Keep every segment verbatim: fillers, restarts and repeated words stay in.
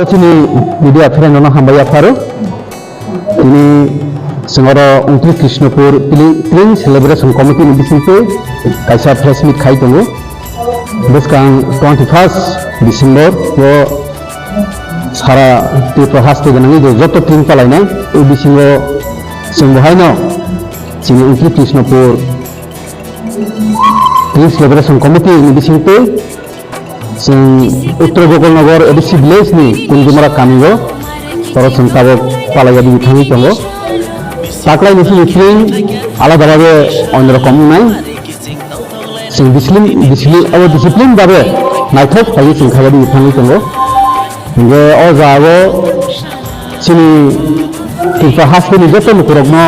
Chini media friend no hambai yapharo. Tini sengoro Untris Krishnapur Pling, Pling Celebration Committee ni bisingtwi kaisa press meet khai tongo. Bwskang twenty first December o sara Tripura haste gwnangwi je joto Pling palainai, o bisingo chwng bo haino chini Untris Krishnapur Pling Celebration Committee ni bisingtwi chwng Uttar Gokulnagar A D C village ni Kunjumara kamio oro chwng tabuk palaiya di thangwi tongo. Taklai ni chini Pling alada babe onno rokom wngnai. Chwng discipline, discipline, abo discipline babe naithok khlaiwi chwng khaiyadi thangwi tongo. Hingke o jaga o chini Tripura hasteni joto lukurokno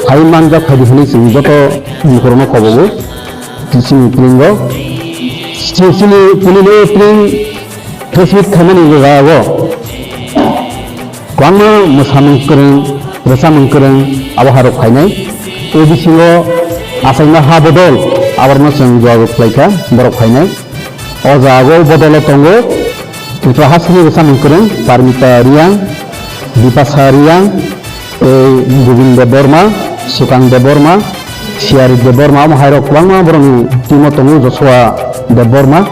hai manjak khaidi hwnwi chwng joto lukurokno kobogo. Chini Plingo. Chini, chini, chini Pling Facebook khaimani jaga o. Kwbangma mwsamung kwrwng, rwchapmung kwrwng abo hai rok phainai. O bisingo achaima ha bodol aborokno chwng jogajog khlaikha, borok phainai. O jaga o bodol o tongo Tripura hasteni rwchapmung kwrwng Parmita Reang, Bipasa Reang, tei Gobind Debbarma, Sukang Debbarma, Siari Debbarma, omo hai rok kwbangma borokni team o tongo, Joshua Debbarma.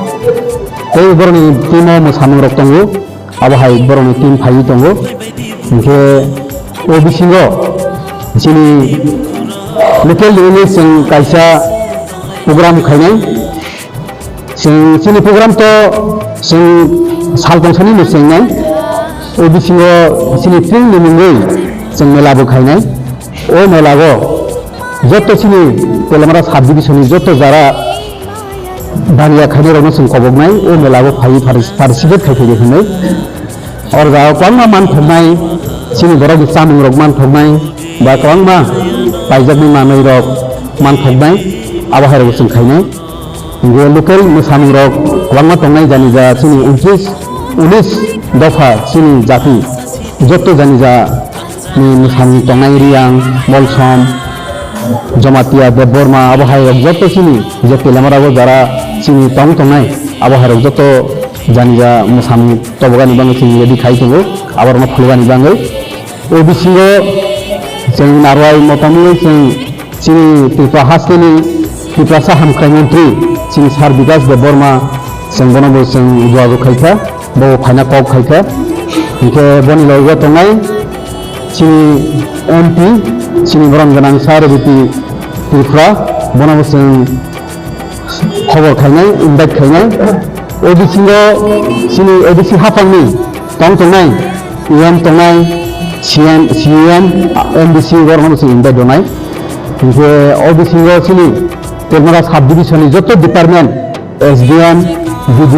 Tei borokni team o mwsamung rok tongo. Abo hai borokni team phaiwi tongo. Hinkhe o bisingo chini local ni chwng kaisa program khainai. Chwng chini program to chwng sal tongsanino chwengnai. O bisingo chini Pling ni mungwi chwng mela bo khainai. O mela o joto chini Teliamura sub division ni joto jara baniya khainai rokno chwng koboknai, o mela o phaiwi participate khai phaiwi hwnwi. Oro jagao kwbangma manthoknai, chini borokni chamung rok manthoknai, ba kwbangma paijaknai manwi rok manthoknai, abo hai rok chwng khainai. Hinkhe local mwsamung rok kwbangma tongnai, jani ja chini untris, unis dopha chini jati joto jani ja ni mwsamung tongnai Reang, Molsom, Jamatia, Debbarma, abo hai rok joto chini je Teliamura o jara chini tong tongnai, abo hai rok joto jani ja mwsamung tobogani bagwi chini ready khai tongo, aborokno phulugani bagwi. O bisingo chwng narwai motamwi chwng chini Tripura hasteni Tiprasa hamkrai montri chini Sir Bikash Debbarma chwng bono bo chwng jogajog khaikha. Bo phaina kok khaikha. Hinkhe boni loge tongnai chini M P, chini borom gwnang Sir Rebiti Tripura, bono bo chwng khobor khainai, invite khainai. O bisingo chini A D C haphangni tong tongnai, E M tongnai, C M, C E M, M D C borokno bo chwng invite rwnai. Hinkhe o bisingo chini Teliamura sub division ni joto department, S D M, B D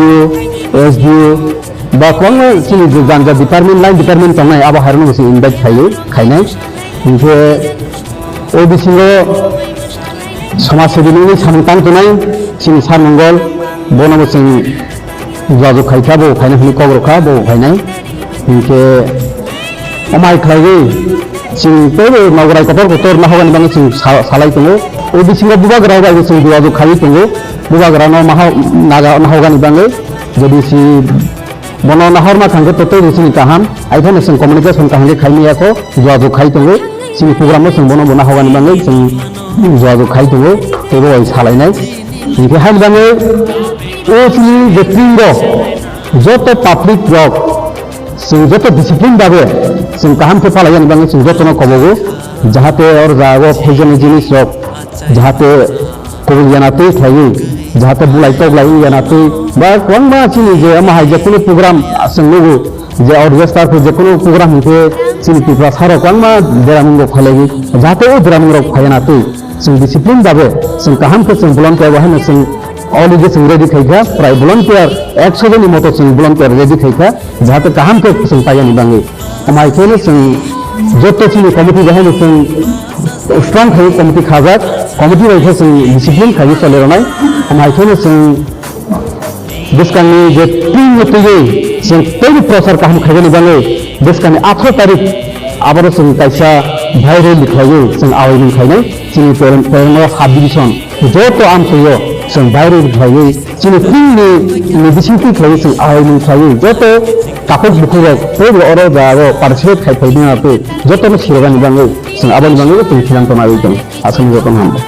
O, S D O, ba kwbangma chini je jani ja department, line department tongnai, abo hai rokno bo chwng invite khaio, khainai. Hinkhe o bisingo somaj sebi nini samung tang tongnai, chini Sir Mongol, bono bo chwng jogajog khaikha, bo phainai hwnwi kok rwkha, bo phainai. Hinkhe omo hai khlaiwi chwng teibo nogorai kotor kotor nahogani bagwi chwng sa-, salai tongo. O bisingo bubagra bai bo chwng jogajog khaiwi tongo. Bubagrano maha-, naga-, nahogani bagwi jodi si bono nahorna thangkhe to teibo chini kaham. Aiphano chwng communication kaham khe khaimaya kho, jogajog khai tongo. Chini program no chwng bono bo nahogani bagwi chwng jogajog khai tongo, teibo bai salainai. Hinkhe haini bagwi o chini je Pling rok, joto public rok, chwng joto discipline babe chwng kaham khe palaiyani bagwi chwng jotono kobogo, jahate oro jagao phaijani jinis rok jahate kubun yana twi khlaiwi, jahate bulai toklai wng yana twi, ba kwbangma chini je omo hai je kunu program chwng nugo, je orchestra khe je kunu program hinkhe chini Tiprasa rok kwbangma deramungo phailaiwi, jahate o deramung rok phaiya na twi. Chwng discipline babe, chwng kaham khe chwng volunteer bo haino chwng already chwng ready khaikha, prai volunteer ekso joni moto chwng volunteer ready khaikha, jahate kaham khe chwng paiyani bagwi. Omo hai kheno chwng joto chini committee bo haino chwng strong khai committee khajak, committee bai khe chwng discipline khaiwi choli rwnai. Omo hai kheno chwng bwskangni je Pling ni twiwi chwng teibo prochar kaham khaibani bagwi bwskangni atharo tarik aboro chwng kaisa viral khlaiwi chwng awaimung khainai chini Teliamura sub division joto amchoio chwng viral khlaiwi chini Pling ni, ni bisingtwi khlaiwi chwng awaimung khlaiwi joto takhuk bukhuk rok tei bo oro jaga o participate khai phai bini twi joto no sirogani bagwi chwng aboni bagwi bo chwng khilang tongna ri tong aswk joto no hambai.